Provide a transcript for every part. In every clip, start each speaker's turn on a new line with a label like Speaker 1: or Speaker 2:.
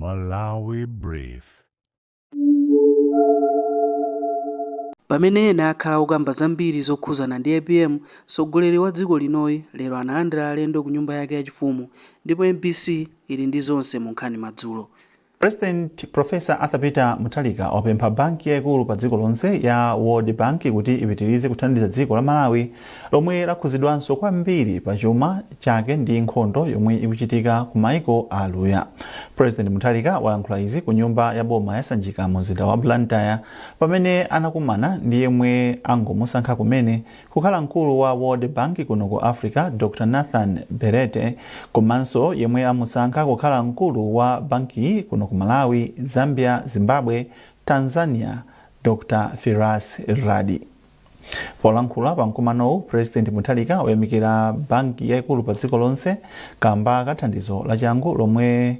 Speaker 1: Malawi Brief.
Speaker 2: Pamene ena akhala akukamba zambiri zokhuzana ndi APM, mtsogoleri wa dziko linoyi lero analandira alendo ku nyumba yake yachifumu ndipo MBC ili ndi zonse mu nkhani madzulo.
Speaker 3: President Professor Arthur Peter Mutharika wapempha banki yaikulu pa dziko lonse ya World Bank kuti ipitirize kuthandiza dziko la Malawi lomwe lakhuzidwanso kwambiri pa chuma chake ndi nkhondo yomwe ikuchitika ku maiko a Aluya. President Mutharika walankhula izi ku nyumba ya boma ya Sanjika mu mzinda wa Blantyre pamene anakumana ndi yemwe angomusankha kumene kukhala mkulu wa World Bank kuno ku Africa Dr Nathan Belete komanso yemwe amusankha kukhala mkulu wa bankiyi kuno ku Malawi, Zambia, Zimbabwe, Tanzania Dr Firas Radi. Polankhula pa mkumanowu, President Mutharika wayamikira banki yaikulu pa dziko lonse kamba ka thandizo lachangu lomwe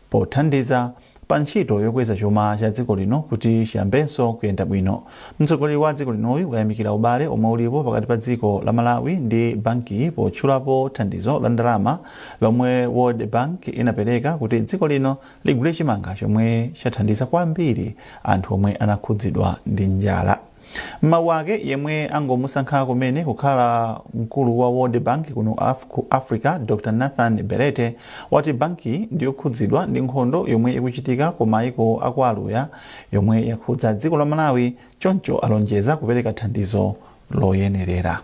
Speaker 3: pothandiza pa ntchito yokweza chuma cha dziko lino kuti chiyambenso kuyenda bwino. Mtsogoleri wa dziko linoyu wayamikira ubale omwe ulipo pakati pa dziko la Malawi ndi bankiyi potchulapo thandizo la ndalama lomwe World Bank inapereka kuti dziko lino ligule chimanga chomwe chathandiza kwambiri anthu omwe anakhudzidwa ndi njala. M'mawu ake, yemwe angomusankha kumene kukhala mkulu wa World Bank kuno ku Africa Dr Nathan Belete wati bankiyi ndiyokhudzidwa ndi nkhondo yomwe ikuchitika ku maiko aku Aluya yomwe yakhudza dziko la Malawi choncho alonjeza kupereka thandizo loyenerera.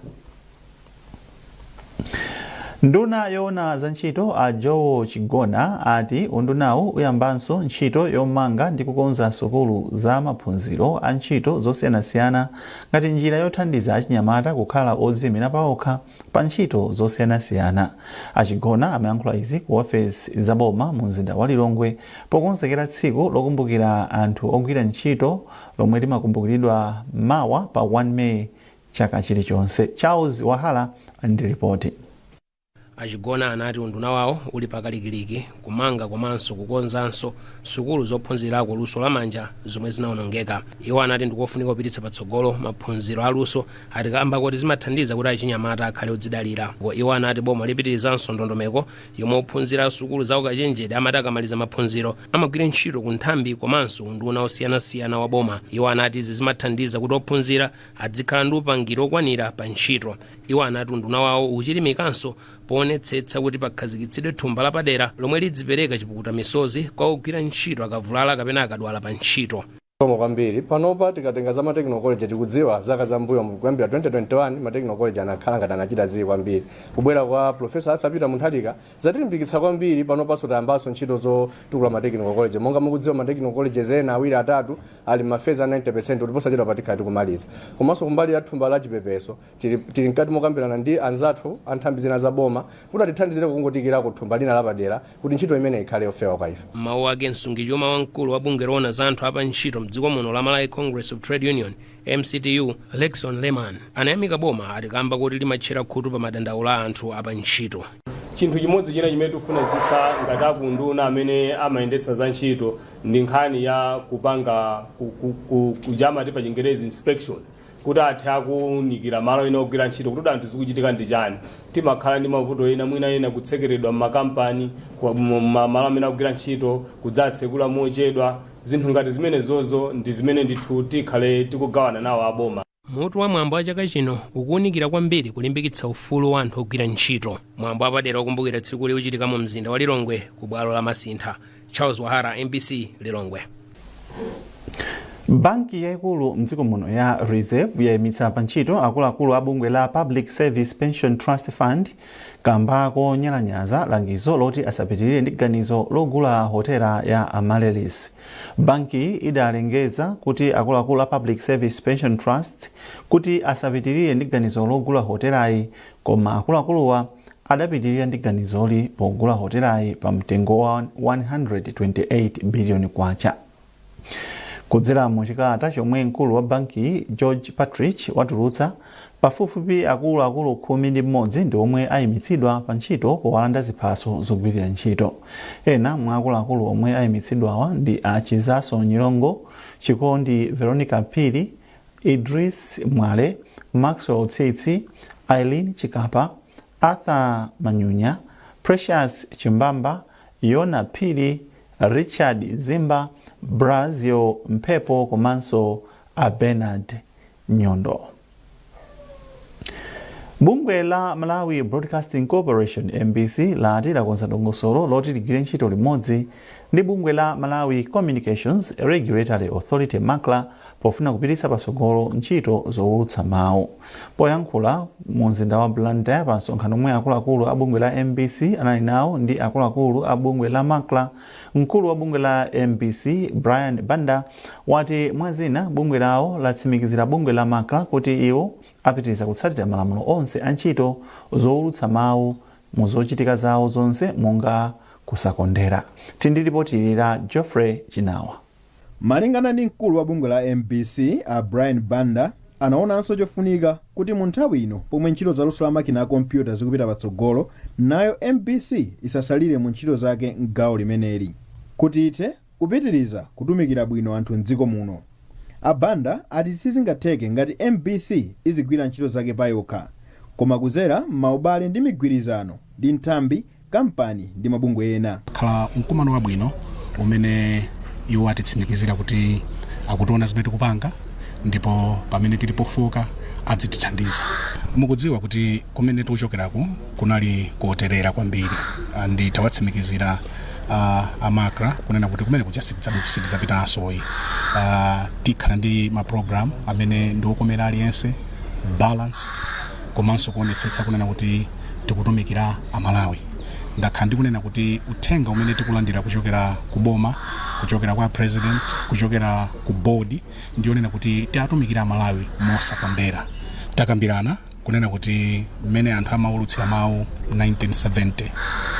Speaker 3: Nduna yoona za ntchito a Joel Chigona ati undunawu uyambanso ntchito yomanga ndi kukonza sukulu za maphunziro a ntchito zosiyanasiyana ngati njira yothandiza achinyamata kukhala odziyimira paokha pa ntchito zosiyanasiyana. A Chigona amayankhula izi ku ofesi za boma mu mzinda wa Lilongwe pokonzekera tsiku lokumbukira anthu ogwira ntchito lomwe limakumbukiridwa mawa pa 1 May chaka chilichonse. Charles Wahala ali ndi lipoti.
Speaker 4: A Chigona anati unduna wawo uli pakalikiliki kumanga komanso kukonzanso sukulu zophunzirako luso lamanja zomwe zinaonongeka. Iwo anati ndikofunika kupititsa patsogolo maphunziro aluso ati kamba koti zimathandiza kuti achinyamata akhale odzidalira. Iwo anati boma lipitirizanso ndondomeko yomwe ophunzira a sukulu za ukachenjede amati akamaliza maphunziro amagwira ntchito ku nthambi komanso unduna osiyanasiyana wa boma. Iwo anati izi zimathandiza kuti ophunzira adzikhala ndi upangiri okwanira pa ntchito. Iwo anati unduna wawo ukuchirimikanso poonetsetsa kuti pakhazikitsidwe thumba lapadera lomwe lidzipereka chipukuta misozi kwa ogwira ntchito akavulala kapena akadwala pa ntchito.
Speaker 5: Zikomo kwambiri. Panopa tikatenga za ma technical college tikudziwa zaka za mbuyo kuyambira 2021 ma technical college anakhala ngati anachita zii kwambiri. Kubwera kwa Professor Arthur Peter Mutharika zatilimbikitsa kwambiri panopanso tayambanso ntchito zotukula ma technical college. Monga mukudziwa ma technical colleges ena awiri atatu ali ma phase a 90% kuti posachedwa tikhala tikumaliza. Komanso kumbali ya thumba la chipepeso tili mkati mokambirana ndi anzathu a nthambi zina za boma kuti atithandizire kungotiikirako thumba lina lapadera kuti ntchito imene ikhale yofewa kwa ife.
Speaker 4: M'mawu ake, msungichuma wamkulu wa bungwe loona za anthu apa ntchito mdziko muno la Malawi Congress of Trade Union MCTU Lexon Lehman anayamika boma ati kamba kuti limatchera khutu pa madandaulo a anthu apa ntchito.
Speaker 6: Chinthu chimodzi china chimene tikufunitsitsa ngati akunduna amene amayendetsa za ntchito ndi nkhani ya kupanga kujamati pa Chingerezi inspection, kuti athe akuunikira malo ena ogwira ntchito kuti anthu zikuchitika ndi chani. Timakhala ndi mavuto ena, mwina ena kutsekeredwa m'makampani, malo amene akugwira ntchito kudzatsekula mochedwa. Zinthu ngati zimenezozo ndi zimene ndithu tikhale tikugawana nawo aboma.
Speaker 4: Mutu wa mwambo wa chaka chino ukuwunikira kwambiri kulimbikitsa ufulu wa anthu ogwira ntchito. Mwambo wapadera wokumbukira tsikuli uchitika mu mzinda wa Lilongwe ku bwalo la Masintha. Charles Wahara, MBC, Lilongwe.
Speaker 3: Banki yaikulu mdziko muno ya Reserve yayimitsa pa ntchito akuluakulu a bungwe la Public Service Pension Trust Fund kamba konyalanyaza langizo loti asapitirire ndi ganizo logula hotela ya Amaryllis. Banki idalengeza kuti akuluakulu a Public Service Pension Trust kuti asapitirire ndi ganizo logula hotelayi, koma akuluakuluwa adapitirira ndi ganizoli pogula hotelayi pa mtengo wa 128 billion kwacha. Kudzera mu chikalata chomwe mkulu wa bankiyi George Partridge watulutsa, pafupifupi akuluakulu 11 ndi omwe ayimitsidwa pa ntchito powalanda ziphaso zogwirira ntchito. Ena mwa akuluakulu omwe ayimitsidwawa ndi a Chizaso Nyirongo, Chikondi Veronica Phiri, Idris Mwale, Maxwell Tsitsi, Eileen Chikapa, Arthur Manyunya, Precious Chimbamba, Yona Phiri, Richard Zimba, Brazil Mphepo komanso a Bernard Nyondo. Bungwe la Malawi Broadcasting Corporation, MBC, lati lakonza dongosolo loti ligwire ntchito limodzi ndi bungwe la Malawi Communications Regulatory Authority, MACRA, pofuna kupititsa patsogolo ntchito zowulutsa mawu. Poyankhula mu mzinda wa Blantyre pa msonkhano omwe akuluakulu a bungwe la MBC anali nawo ndi akuluakulu a bungwe la MACRA, mkulu wa bungwe la MBC Brian Banda wati mwazina bungwe lawo latsimikizira bungwe la MACRA kuti iwo apitiriza kutsatira malamulo onse a ntchito zowulutsa mawu mu zochitika zawo zonse, monga kusakondera. Tindi ripoti la Geoffrey Chinawa.
Speaker 7: Malingana ndi mkulu wa bungwe la MBC a Brian Banda, anaonanso chofunika kuti mu nthawi ino pomwe ntchito za luso la makina a kompyuta zikupita patsogolo, nayo MBC isasalire mu ntchito zake mgawo limeneli kuti ithe kupitiriza kutumikira bwino anthu mdziko muno. A Banda ati sizingatheke ngati MBC izigwira ntchito zake payokha, koma kuzera m'maubale ndi migwirizano ndi nthambi, kampani ndi mabungwe ena.
Speaker 8: Khala mkumano wabwino umene iwo atitsimikizira kuti akutiona zimene tikupanga, ndipo pamene tili pofoka adzitithandiza. Mukudziwa kuti kumene tikuchokerako kunali koterera kwambiri. Ndi tawatsimikizira a MACRA kunena kuti kumene kuja sitidzapitanso. Tikhala ndi ma program amene ndi okomera aliyense, balanced, komanso kuonetsetsa kunena kuti tikutumikira Amalawi. Ndakhala ndikunena kuti uthenga umene tikulandira kuchokera ku boma, kuchokera kwa president, kuchokera ku board, ndionena kuti tiatumikira Amalawi mosakondera. Takambirana kunena kuti mmene anthu amaulutsira mawu 1970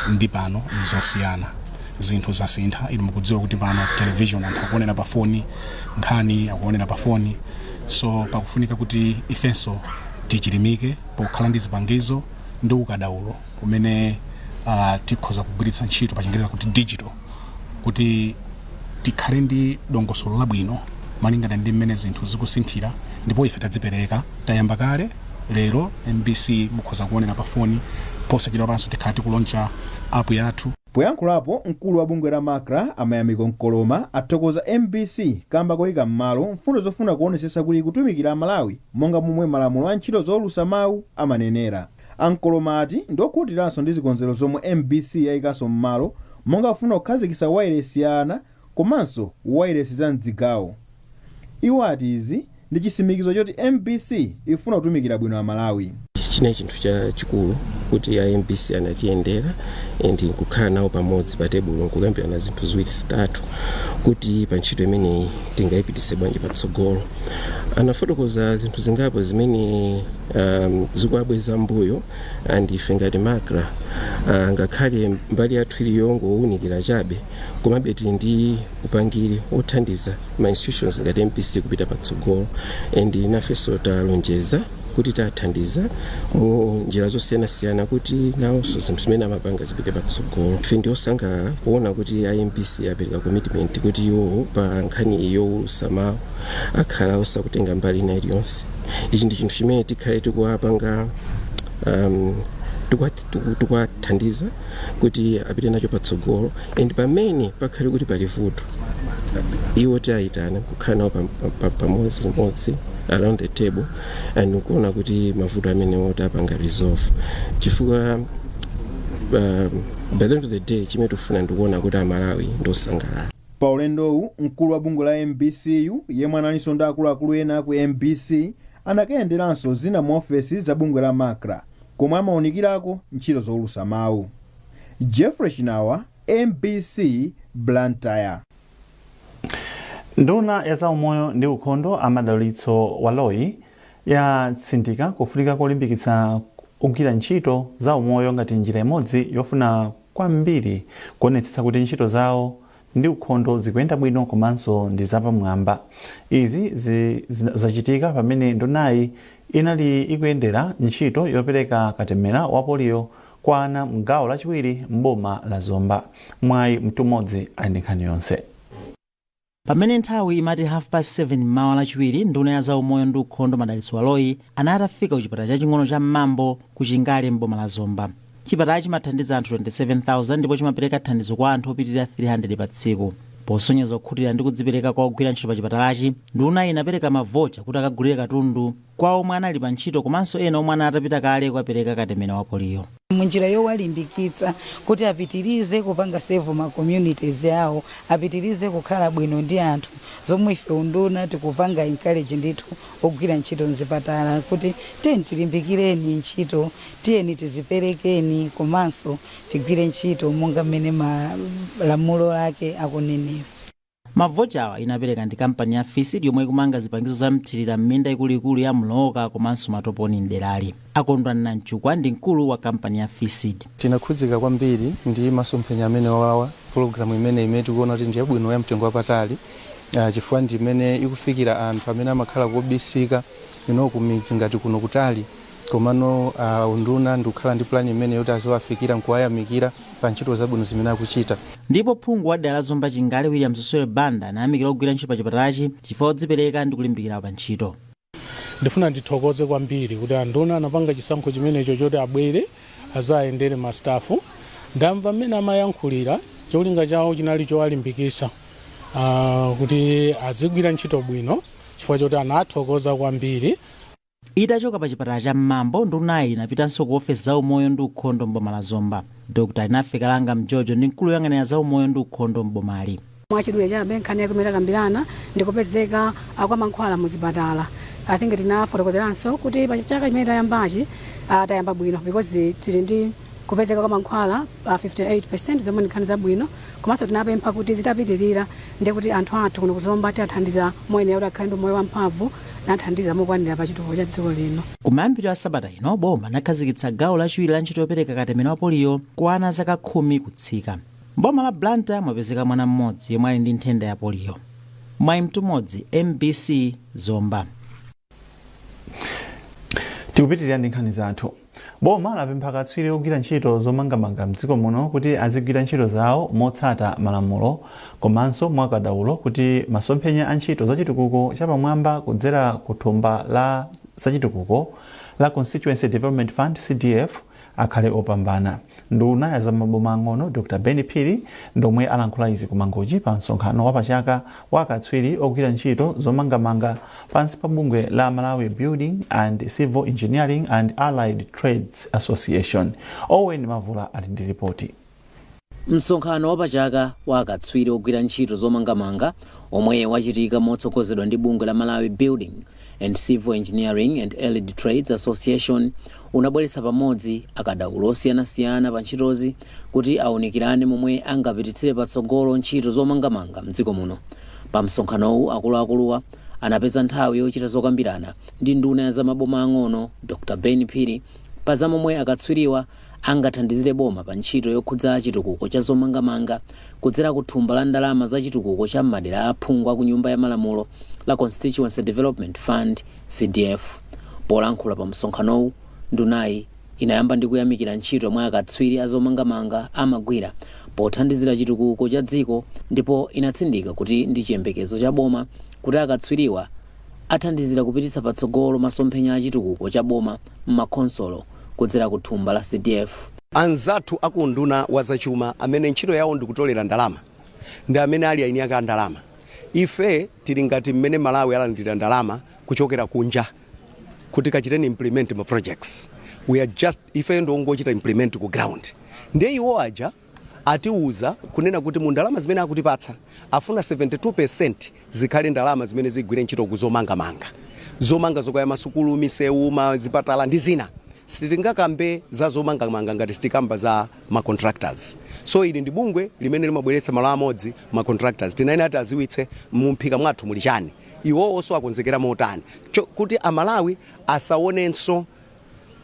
Speaker 8: ndi pano nzosiyana, zinthu zasintha. Inu mukudziwa kuti pano television anthu akuonera pa foni, nkhani akuonera pa foni, so pakufunika kuti ifenso tichilimike pokhala ndi zipangizo ndi ukadaulo umene tikhoza kugwiritsa ntchito, pa Chingereza kuti digital, kuti tikhale ndi dongosolo labwino malingana ndi mmene zinthu zikusinthira. Ndipo ife tadzipereka, tayamba kale. Lero MBC mukhoza kuonera pa foni, posachedwa panso tikhala tikulauncha app yathu.
Speaker 7: Poyankhulapo, mkulu wa bungwe la MACRA a Mayamiko Nkoloma athokoza MBC kamba koyika m'malo mfundo zofuna kuonetsetsa kuti kutumikira Amalawi monga momwe malamulo a ntchito zowulutsa mawu amanenera. A Nkoloma ati ndiokhutiranso ndi zikonzero zomwe MBC yayikanso m'malo, monga kufuna kukhazikitsa wailesi ya ana komanso wailesi za mdzigawo. Iwo ati izi ndi chitsimikizo choti MBC ifuna kutumikira bwino Amalawi.
Speaker 9: China chinthu chachikulu kuti a MBC anatiyendera and nkukhala nawo pamodzi pa tebulo nkukambirana zinthu ziwiri zitatu kuti pa ntchito imeneyi tingayipitise bwanji patsogolo. Anafotokoza zinthu zingapo zimene zikuabweza mbuyo, and ife ngati MACRA, ngakhale mbali yathu ili yongowunikira chabe, komabe tili ndi upangiri othandiza ma institutions ngati MBC kupita patsogolo, and nafenso talonjeza kuti tathandiza mu njira zosiyanasiyana kuti nawonso zinthu zimene amapanga zipite patsogolo. Ife ndi osangalala kuona kuti MBC apereka commitment kuti iwowo pa nkhani yowulutsa mawu akhala osakutenga mbali ina iliyonse. Ichi ndi chinthu chimene tikhale tikuwapanga, tikuwathandiza kuti apite nacho patsogolo, and pamene pakhale kuti pali vuto, iwo tiyayitana kukhala nawo pamodzi limodzi around the table and nkuona kuti mavuto amenewo tapanga resolve, chifukwa by the end of the day chimene tikufuna ndikuona kuti Amalawi ndiosangalala.
Speaker 7: Pa ulendowu, mkulu wa bungwe la MBCyu, yemwe analinso ndi akuluakulu ena ku MBC, anakayenderanso zina mu ofesi za bungwe la MACRA komwe amawunikirako ntchito zowulutsa mawu. Jeffrey Chinawa, MBC, Blantyre.
Speaker 3: Nduna ya zaumoyo ndi ukhondo a Madalitso Baloyi yatsindika kufunika kolimbikitsa kugwira ntchito za umoyo ngati njira imodzi yofuna kwambiri kuonetsetsa kuti ntchito zawo ndi ukhondo zikuyenda bwino komanso ndi zapamwamba. Izi zachitika pamene ndunayi inali ikuyendera ntchito yopereka katemera wa polio kwa ana mgawo lachiwiri m'boma la Zomba. Mwayi Mtumodzi ali ndi nkhani yonse.
Speaker 10: Pamene nthawi imati 7:30 mmawa Lachiwiri, nduna ya zaumoyo ndi ukhondo Madalitso Baloyi anali atafika ku chipatala chaching'ono cha Mmambo ku Chingale m'boma la Zomba. Chipatala chimathandiza anthu 27,000 ndipo chimapereka thandizo kwa anthu opitirira 300 pa tsiku. Posonyeza kukhutira ndi kudzipereka kwa ogwira ntchito pa chipatalachi, nduna inapereka mavocha kuti akagulire katundu kwa omwe anali pa ntchito komanso ena omwe anali atapita kale kukapereka katemera wa poliyo.
Speaker 11: Munjira yowalimbikitsa kuti apitirize kupanga serve ma communities yawo, apitirize kukhala bwino ndi anthu, zomwe ife unduna tikupanga encourage ndithu ogwira ntchito mzipatala kuti tiyeni tilimbikireni ntchito, tiyeni tiziperekeni komanso tigwire ntchito monga mmene malamulo ake akunenera.
Speaker 10: Mavochawa inapereka ndi kampani ya FISD yomwe ikumanga zipangizo za mthirira m'minda ikuluikulu ya Mloka komanso Matoponi mderali. Akondwani Namchukwa ndi mkulu wa kampani ya FISD.
Speaker 12: Tinakhudzika kwambiri ndi masomphenya amene wawa pologalamu imene tikuona kuti ndiyabwino, ya mtengo wapatali, chifukwa ndi imene ikufikira anthu amene amakhala kobisika kumidzi ngati kuno kutali. Komano unduna ndikukhala ndi plan imene yoti aziwafikira nkuwayamikira pa ntchito zabwino zimene akuchita.
Speaker 10: Ndipo phungu wa dera la Zomba Chingale, William Sosole Banda, anayamikira ogwira ntchito pa chipatalachi chifukwa odzipereka ndi kulimbikira pa ntchito.
Speaker 13: Ndifuna ndithokoze kwambiri kuti anduna anapanga chisankho chimenecho choti abwere azayendere ma staff. Ndamva mmene amayankhulira, cholinga chawo chinali chowalimbikisa kuti azigwira ntchito bwino chifukwa choti anathokoza kwambiri.
Speaker 10: Itachoka pa chipatala cha Mmambo, ndunayi inapitanso ku ofesi za umoyo ndi ukhondo m'boma la Zomba. Dr Alinafe Kalanga Mjojo ndi mkulu woyang'anira za umoyo ndi ukhondo m'bomali.
Speaker 14: Mwachidule chabe, nkhani yake imene takambirana ndikupezeka kwa mankhwala muzipatala. I think tinafotokozeranso kuti pa chaka chimene tayambachi, tayamba bwino because tili ndi kupezeka kwa mankhwala 58%, zomwe ndi nkhani zabwino. Komanso tinapempha kuti zitapitirira ndiye kuti anthu athu kuno kuzomba tiathandiza moyenera kuti akhale ndi moyo wamphamvu nathandiza mokwanira pa chitukuko cha dziko lino.
Speaker 10: Kumayambiriro a sabata ino, boma linakhazikitsa gawo lachiwiri la ntchito yopereka katemera wa poliyo kwa ana zaka 10 kutsika. Mboma la Blantyre mwapezeka mwana mmodzi yemwe ali ndi nthenda ya poliyo. Mwayi Mtumodzi, MBC, Zomba.
Speaker 3: Tikupitirira ndi nkhani zathu. Boma lapempha akatswiri ogwira ntchito zomangamanga mdziko muno kuti azigwira ntchito zawo motsata malamulo komanso mwakadaulo kuti masomphenya a ntchito zachitukuko chapamwamba kudzera ku thumba la zachitukuko la Constituency Development Fund, CDF, akhale opambana. Nduna ya zamaboma ang'ono, Dr Ben Phiri, ndomwe alankhula izi ku Mangochi pa msonkhano wapachaka wa akatswiri ogwira ntchito zomangamanga pansi pa bungwe la Malawi Building and Civil Engineering and Allied Trades Association. Owen Mavula ali ndi ripoti.
Speaker 15: Msonkhano wapachaka wa akatswiri ogwira ntchito zomangamanga omwe wachitika motsogozedwa ndi bungwe la Malawi Building and Civil Engineering and Allied Trades Association unabweretsa pamodzi akadaulo osiyanasiyana pa ntchitozi kuti awunikirane momwe angapititsire patsogolo ntchito zomangamanga mdziko muno. Pa msonkhanowu, akuluakuluwa anapeza nthawi yochita zokambirana ndi nduna ya zamaboma ang'ono, Dr Ben Phiri, pa zamomwe akatswiriwa angathandizire boma pa ntchito yokhudza chitukuko cha zomangamanga kudzera ku thumba la ndalama za chitukuko cha madera aphungu aku Nyumba ya Malamulo la Constituency Development Fund, CDF. Polankhula pa msonkhanowu, ndunayi inayamba ndi kuyamikira ntchito yomwe akatswiri azomangamanga amagwira pothandizira chitukuko cha dziko, ndipo inatsindika kuti ndi chiyembekezo cha boma kuti akatswiriwa athandizira kupititsa patsogolo masomphenya a chitukuko cha boma m'makhonsolo kudzera ku thumba la CDF.
Speaker 16: Anzathu akunduna wa zachuma amene ntchito yawo ndikutolera ndalama ndi amene ali aini ake a ndalama. Ife tili ngati mmene Malawi alandira ndalama kuchokera kunja kuti kachiteni implement ma projects. We are just, ife ndongochita implement ku ground. Ndiye iwo aja atiuza kunena kuti mu ndalama zimene akutipatsa afuna 72% zikhale ndalama zimene zigwire ntchito kuzomangamanga, zomanga zokwaya masukulu, misewu, mazipatala ndi zina. Sitingakambe za zomangamanga ngati sitikamba za ma contractors. So ili ndi bungwe limene limabweretsa malo amodzi ma contractors. Tinayenera ati aziwitse mumphika mwathu muli chani, iwowonso akonzekera motani kuti Amalawi asaonenso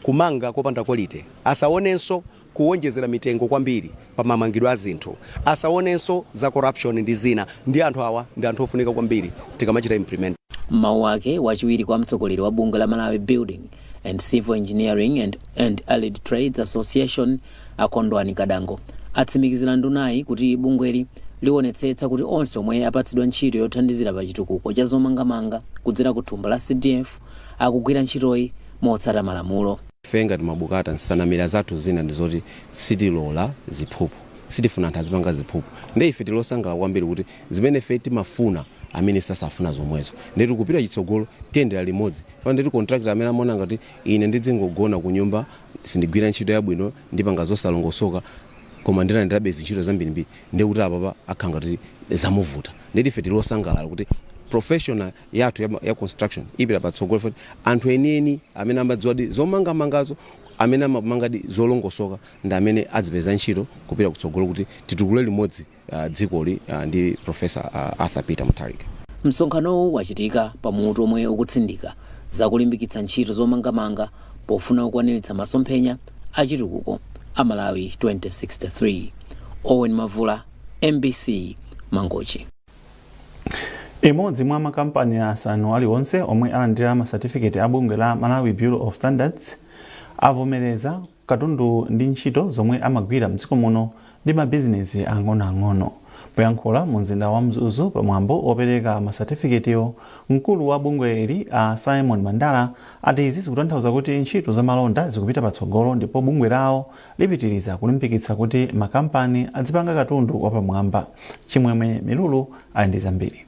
Speaker 16: kumanga kopanda quality, asaonenso kuwonjezera mitengo kwambiri pa mamangidwe a zinthu, asaonenso za corruption ndi zina. Ndi anthu awa ndi anthu ofunika kwambiri tikamachita implement.
Speaker 15: Mawu ake, wachiwiri kwa mtsogoleri wa bungwe la Malawi Building and Civil Engineering and Allied Trades Association, Akondwani Kadango, atsimikizira ndunayi kuti bungweli liwonetsetsa kuti onse omwe apatsidwa ntchito yothandizira pa chitukuko cha zomangamanga kudzera ku thumba la CDF akugwira ntchitoyi motsata malamulo.
Speaker 17: Ife ngati mabukata, nsanamira zathu zina ndi zoti sitilola ziphuphu, sitifuna anthu azipanga ziphuphu. Nde ife tilosangalala kwambiri kuti zimene ife timafuna amene sasafuna zomwezo, ndi tikupita chitsogolo, tiyendera limodzi. Pa nditi contractor amene amaona ngati ine ndidzingogona ku nyumba, sindigwira ntchito yabwino, ndipanga zosalongosoka, koma ndilandirabe zintchito zambirimbiri, ndikuti apapa akhala ngati zamuvuta. Nditi ife tilosangalala kuti professional yathu ya construction ipita patsogolo, foti anthu enieni amene amadziwadi zomangamangazo, amene amamangadi zolongosoka, ndi amene adzipeza ntchito kupita kutsogolo, kuti titukule limodzi dzikoli ndi Professor Arthur Peter Mutharika.
Speaker 15: Msonkhanowu wachitika pamutu omwe ukutsindika zakulimbikitsa ntchito zomangamanga pofuna kukwaniritsa masomphenya achitukuko a Malawi 2063. Owen Mavula, MBC, Mangochi.
Speaker 3: Imodzi mwa makampani asanu aliwonse omwe alandira masatifiketi a bungwe la Malawi Bureau of Standards avomereza katundu ndi ntchito zomwe amagwira mdziko muno ndi mabizinesi ang'onoang'ono. Poyankhula mu mzinda wa Mzuzu pamwambo wopereka masatifiketiwo, mkulu wa bungweli a Simon Mandala ati izi zikutanthauza kuti ntchito zamalonda zikupita patsogolo, ndipo bungwe lawo lipitiriza kulimbikitsa kuti makampani adzipanga katundu wapamwamba. Chimwemwe Milulu ali ndi zambiri.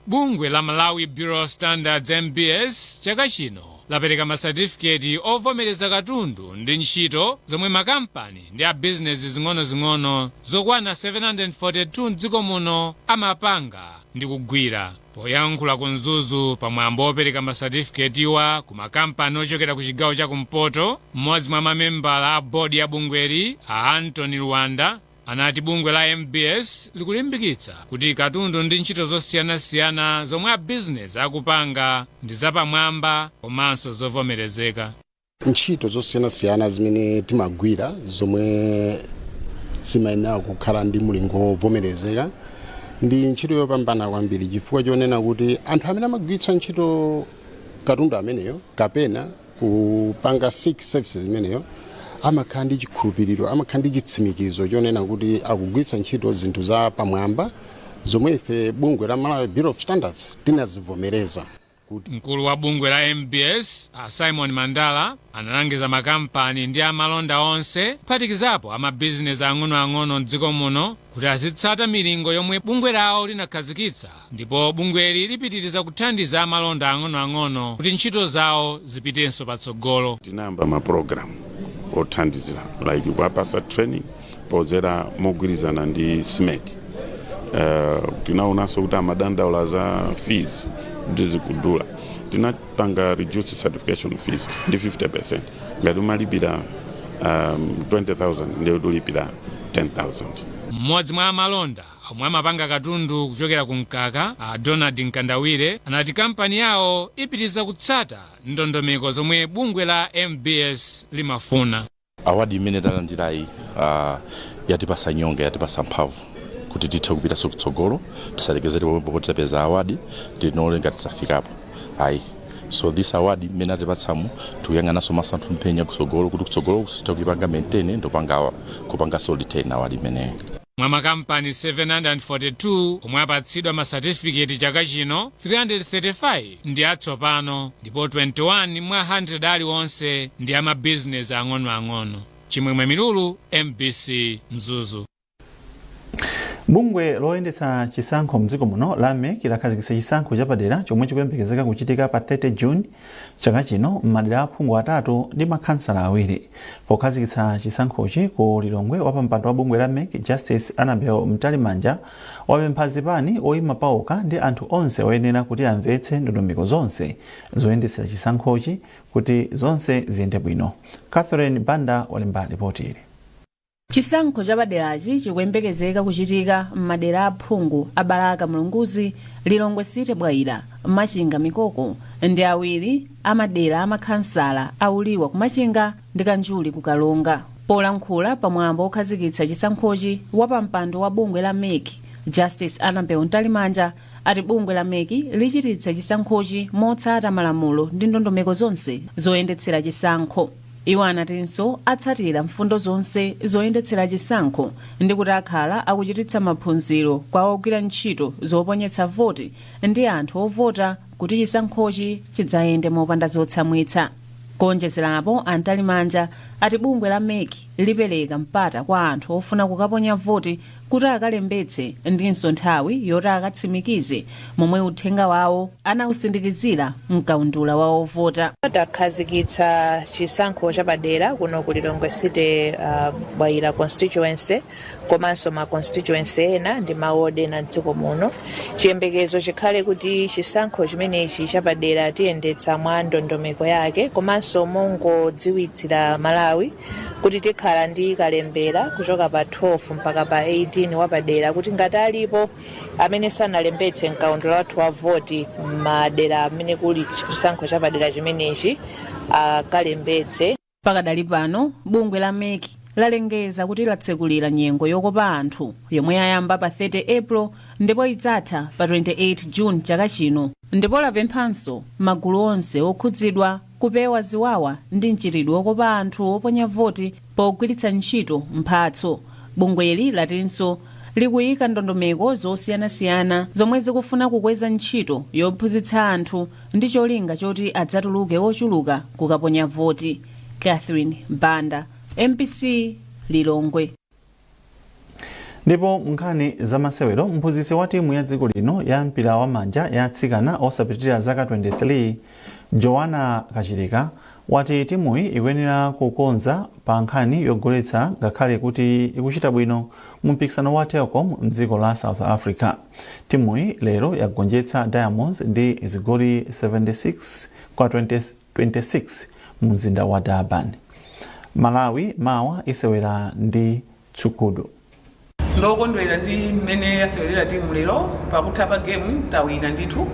Speaker 18: Bungwe la Malawi Bureau of Standards, MBS, chaka chino lapereka masatifiketi ovomereza katundu ndi ntchito zomwe makampani ndi a bizinesi zing'ono-zing'ono zokwana 742 mdziko muno amapanga ndi kugwira. Poyankhula ku Mzuzu pamwambo wopereka masatifiketiwa ku makampani ochokera ku chigawo chakumpoto, mmodzi mwa mamembala a bodi ya bungweli, a Anthony Luwanda, anati bungwe la MBS likulimbikitsa kuti katundu ndi ntchito zosiyanasiyana zomwe a bizinesi akupanga ndi zapamwamba komanso zovomerezeka.
Speaker 19: Ntchito zosiyanasiyana zimene timagwira zomwe zimayenera kukhala ndi mulingo wovomerezeka ndi ntchito yopambana kwambiri, chifukwa chonena kuti anthu amene amagwiritsa ntchito katundu ameneyo kapena kupanga seek services imeneyo amakhala ndi chikhulupiriro, amakhala ndi chitsimikizo chonena kuti akugwiritsa ntchito zinthu za pamwamba zomwe ife bungwe la Malawi Bureau of Standards tinazivomereza.
Speaker 18: Mkulu wa bungwe la MBS a Simon Mandala analangiza makampani ndi amalonda onse, kuphatikizapo amabizinesi ang'onoang'ono mdziko muno, kuti azitsata milingo yomwe bungwe lawo linakhazikitsa, ndipo bungweli lipitiriza kuthandiza amalonda ang'onoang'ono kuti ntchito zawo zipitenso patsogolo.
Speaker 20: Tinayamba ma program othandizira, like kuwapasa training podzera mogwirizana ndi SMED. Tinaonanso kuti amadandaula za fees kuti zikudula, tinapanga reduce certification fees ndi 50. Ngati umalipira 20,000, ndiye kuti ulipira 10,000.
Speaker 18: Mmodzi mwa amalonda omwe amapanga katundu kuchokera ku mkaka, a Donald Mkandawire, anati kampani yawo ipitiriza kutsata ndondomeko zomwe bungwe la MBS limafuna.
Speaker 21: Award imene talandirayi yatipasa nyonga, yatipasa mphamvu kuti tithe kupitanso kutsogolo. Tisalekezere pomwepo kuti tapeza award, tinole ngati tafikapo, ayi. So this award imene atipatsamu, tikuyang'ananso maso anthu mphenya kutsogolo, kuti kutsogolo tithe kuipanga maintain ndopanga kupanganso retain award imeneyo.
Speaker 18: Mwa makampani 742 omwe apatsidwa masatifiketi chaka chino, 335 ndi atsopano ndipo 21 mwa 100 aliwonse ndi amabizinesi ang'onoang'ono. Chimwemwe Milulu, MBC, Mzuzu.
Speaker 3: Bungwe loyendetsa chisankho mdziko muno la MEC lakhazikitsa chisankho chapadera chomwe chikuyembekezeka kuchitika pa 30 June chaka chino m'madera aphungu atatu ndi makhansala awiri. Pokhazikitsa chisankhochi ku Lilongwe, wapampando wa bungwe la MEC Justice Annabel Mtalimanja wapempha zipani, oyima paokha ndi anthu onse oyenera kuti amvetse ndondomeko zonse zoyendetsera chisankhochi kuti zonse ziyende bwino. Catherine Banda walemba ripoti ili.
Speaker 22: Chisankho chapaderachi chikuyembekezeka kuchitika m'madera aphungu a Balaka Mulunguzi, Lilongwe City Bwaila, Machinga Mikoko ndi awiri amadera amakhansala a Uliwa ku Machinga ndi Kanjuli ku Karonga. Polankhula pamwambo wokhazikitsa chisankhochi, wapampando wa bungwe la MEC Justice Annabel Mtalimanja ati bungwe la MEC lichititsa chisankhochi motsata malamulo ndi ndondomeko zonse zoyendetsera chisankho. Iwo anatinso atsatira mfundo zonse zoyendetsera chisankho ndi kuti akhala akuchititsa maphunziro kwa ogwira ntchito zoponyetsa voti ndi anthu ovota kuti chisankhochi chidzayende mopanda zotsamwitsa. Kuonjezerapo, a Mtalimanja ati bungwe la MEC lipereka mpata kwa anthu ofuna kukaponya voti kuti akalembetse ndinso nthawi yoti akatsimikize momwe uthenga wawo anawusindikizira mkaundula wa ovota.
Speaker 1: Takhazikitsa chisankho chapadera kuno ku Lilongwe City Bwaila constituency komanso ma constituency ena ndi mawodi ena mdziko muno. Chiyembekezo chikhale kuti chisankho chimenechi chapadera tiyendetsa mwa ndondomeko yake, komanso mongodziwitsira Malawi kuti tikhala ndi kalembera kuchoka pa 12 mpaka pa 18 wapadera, kuti ngati alipo amene sanalembetse mkaundula wathu wa voti madera amene kuli chisankho chapadera chimenechi akalembetse.
Speaker 22: Pakadali pano, bungwe la MEC lalengeza kuti latsekulira nyengo yokopa anthu yomwe yayamba pa 30 April ndipo idzatha pa 28 June chaka chino, ndipo lapemphanso magulu onse okhudzidwa kupewa ziwawa ndi mchitidwe wokopa anthu oponya voti pogwiritsa ntchito mphatso. Bungweli latinso likuyika ndondomeko zosiyanasiyana zomwe zikufuna kukweza ntchito yophunzitsa anthu ndi cholinga choti adzatuluke ochuluka kukaponya voti. Catherine Banda, MBC, Lilongwe.
Speaker 3: Ndipo nkhani zamasewero, mphunzitsi wa timu ya dziko lino ya mpira wa manja ya atsikana osapitirira zaka 23, Joana Kachilika, wati timuyi ikuyenera kukonza pa nkhani yogoletsa ngakhale kuti ikuchita bwino mu mpikisano wa Telkom mdziko la South Africa. Timuyi lero yagonjetsa Diamonds ndi zigoli 76 kwa 20 26 mu mzinda wa Durban. Malawi mawa isewera ndi Tsukudu.
Speaker 2: Ndokondwera ndi mmene yasewerera timu lero. Pakutha pa game tawina ndithu.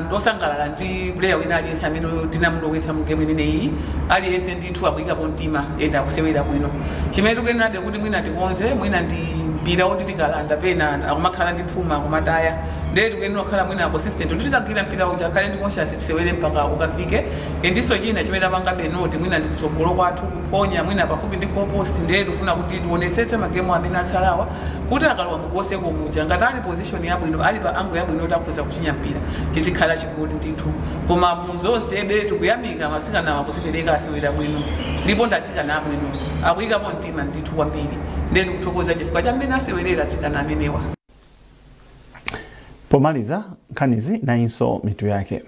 Speaker 2: Ndosangalala ndi player wina aliyense amene tinamulowetsa mu game imeneyi. Aliyense ndithu akuyikapo mtima enda akusewera bwino. Chimene tikuyenerabe kuti mwina tikonze, mwina ndi mpira woti tikalanda pena akumakhala ndi phuma, akumataya. Ndiye tikuyenera kukhala mwina consistent kuti tikagwira mpira uja akhale ndi conscious, tisewere mpaka ukafike. Ndiso china chimene tapanga penalty, mwina ndi kutsogolo kwathu kuponya mwina pafupi ndi goal post. Ndiye tifuna kuti tionetsetse magemu amene atsalawa kuti akalowa mu goal circle muja, ngati ali position yabwino, ali pa angle yabwino kuti akhoza kuchinya mpira, chizikhala chigoli ndithu. Koma muzonse be tikuyamika atsikana akuzipereka, asewera bwino ndipo ndi atsikana abwino, akuyikapo mtima ndithu kwambiri. Ndiye ndikuthokoza chifukwa cha mmene asewerera atsikana amenewa.
Speaker 3: Pomaliza nkhanizi, nayinso mitu yake.